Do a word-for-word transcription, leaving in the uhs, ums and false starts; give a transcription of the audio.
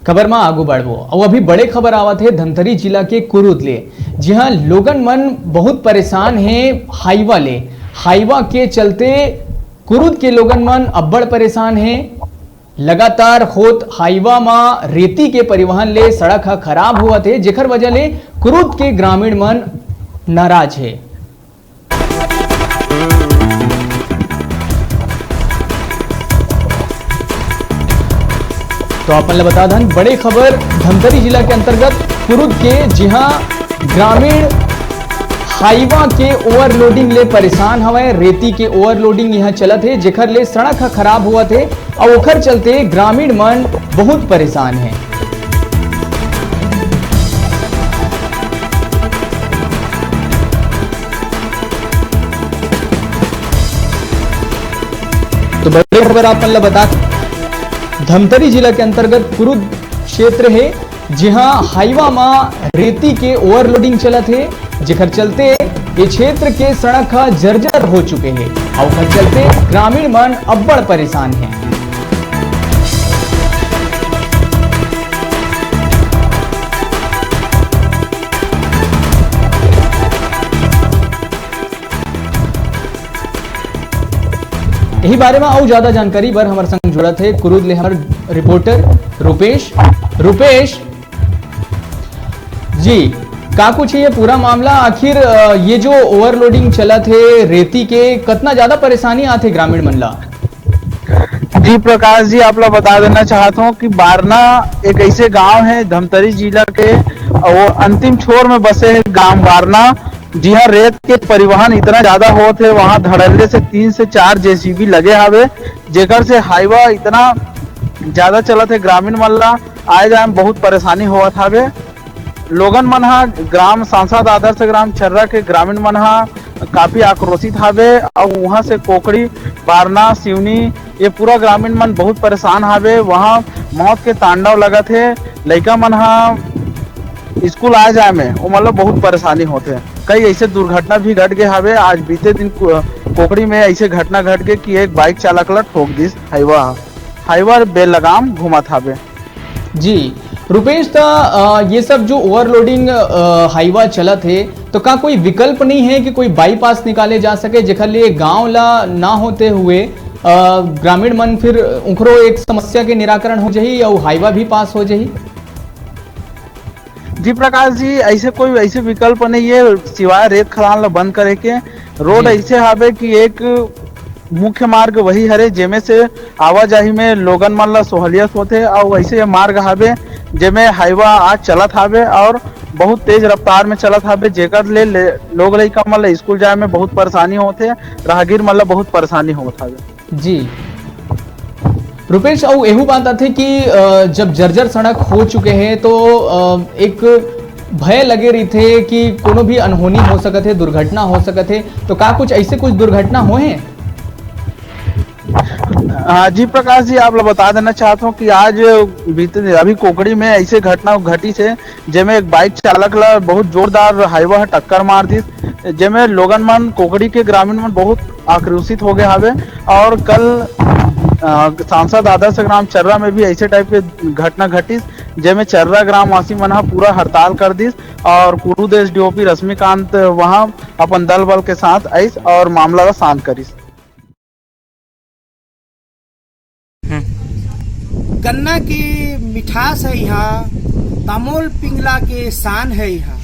खबर म आगू बढ़बो। अउ अभी बड़े खबर आवत हे धमतरी जिला के कुरुद ले, जिहां लोगन मन बहुत परेशान हे हाईवा ले। हाईवा के चलते कुरुद के लोगन मन अब्बड़ परेशान हे। लगातार होत हाईवा म रेती के परिवहन ले सड़क ह खराब होवत हे, जेकर वजह ले कुरुद के ग्रामीण मन नाराज हे। तो आप मन ल बता दन, बड़े खबर धमतरी जिला के अंतर्गत कुरुद के, जिहां ग्रामीण हाईवा के ओवरलोडिंग ले परेशान हवय। रेती के ओवरलोडिंग यहां चलत हे, जेकर ले सड़क ह खराब होवत हे, अउ ओखर चलते ग्रामीण मन बहुत परेशान हे। तो बड़े खबर आप मन ल बता, धमतरी जिला के अंतर्गत कुरुद क्षेत्र हे, जिहां हाईवा म रेती के ओवरलोडिंग चलत हे, जेकर चलते ये क्षेत्र के सड़क ह जर्जर हो चुके हे, अउ ओकर चलते ग्रामीण मन अब्बड़ परेशान हे। यही बारे में अउ ज्यादा जानकारी बर हमर संग जुड़त हे कुरुद ले हमर रिपोर्टर रूपेश। रूपेश जी, का कुछ ये पूरा मामला, आखिर, अ, ये जो ओवरलोडिंग चलत हे रेती के, कतना ज्यादा परेशानी आथे ग्रामीण मन ला? जी प्रकाश जी, आप ला बता देना चाहत हूँ कि बारना एक ऐसे गांव है धमतरी जिला के, वो अंतिम छोर में बसे है गांव बारना, जिहां रेत के परिवहन इतना ज्यादा होत है, वहां धड़ल्ले से तीन से चार जेसीबी लगे हवे, जेकर से हाईवा इतना ज्यादा चलत है, ग्रामीण मन ला आए जाए में बहुत परेशानी होवत हवे। लोगन मन ह ग्राम सांसद आदर्श ग्राम छर्रा के ग्रामीण मन ह काफी आक्रोशित हवे, अउ उहां से कोकड़ी, बारना, सिवनी, ये पूरा ग्रामीण मन बहुत परेशान हवे। वहां मौत के तांडव लगत हे। लइका मन ह स्कूल आए जाए में ओमन ल बहुत परेशानी होथे। कई ऐसे दुर्घटना भी घट गए हवे। आज बीते दिन को-, कोकड़ी में ऐसे घटना घट गए कि एक बाइक चालक ल ठोक दिस हाईवा ह। हाईवा बेलगाम घूमत हवे। जी, रुपेश, त, अ, ये सब जो ओवरलोडिंग, अ, हाईवा चलत हे, तो का कोई विकल्प नहीं है कि कोई बाईपास निकाले जा सके, जेकर लिए गांव ला ना होते हुए, अ, ग्रामीण मन फिर उखरो एक समस्या के निराकरण हो जाही अउ हाईवा भी पास हो जाही? जी प्रकाश जी, ऐसे कोई ऐसे विकल्प नहीं है सिवाय रेत खदान ला बंद करे के। रोड जी। ऐसे हवे कि एक मुख्य मार्ग वही हरे, जेमे से आवाजाही में लोगन मन ला सहूलियत होथे, अउ ऐसे ये मार्ग हवे जेमे हाईवा आज चलत हवे और बहुत तेज रफ्तार में चलत हवे, जेकर ले, ले लोग लइका मन ला स्कूल जाए में बहुत परेशानी होथे, राहगीर मन ला बहुत परेशानी होत हवे। जी। रुपेश, अउ एहू बात आथे कि, अ, जब जर्जर सड़क हो चुके हे, तो, अ, एक भय लगे रहिथे कि कोनो भी अनहोनी हो सकत हे, दुर्घटना हो सकत हे, तो का कुछ ऐसे कुछ दुर्घटना होए हे? हाँ जी प्रकाश जी, आप ला बता देना चाहत हूँ कि आज बीते अभी कोकड़ी में ऐसे घटना घटिस हे, जेमे एक बाइक चालक ला बहुत जोरदार हाईवा ह टक्कर मार दिस, जेमे लोगन मन, कोकड़ी के ग्रामीण मन बहुत आक्रोशित हो गए हवे और कल, अ, सांसद आदर्श ग्राम चर्रा में भी ऐसे टाइप के घटना घटिस, जेमे चर्रा ग्रामवासी मन ह पूरा हड़ताल कर दिस और कुरुद एसडीओपी रश्मिकांत वहां अपन दल बल के साथ आइस और मामला ला शांत करिस। हम्म। गन्ना के मिठास है यहाँ, तामोल पिंगला के शान है यहाँ।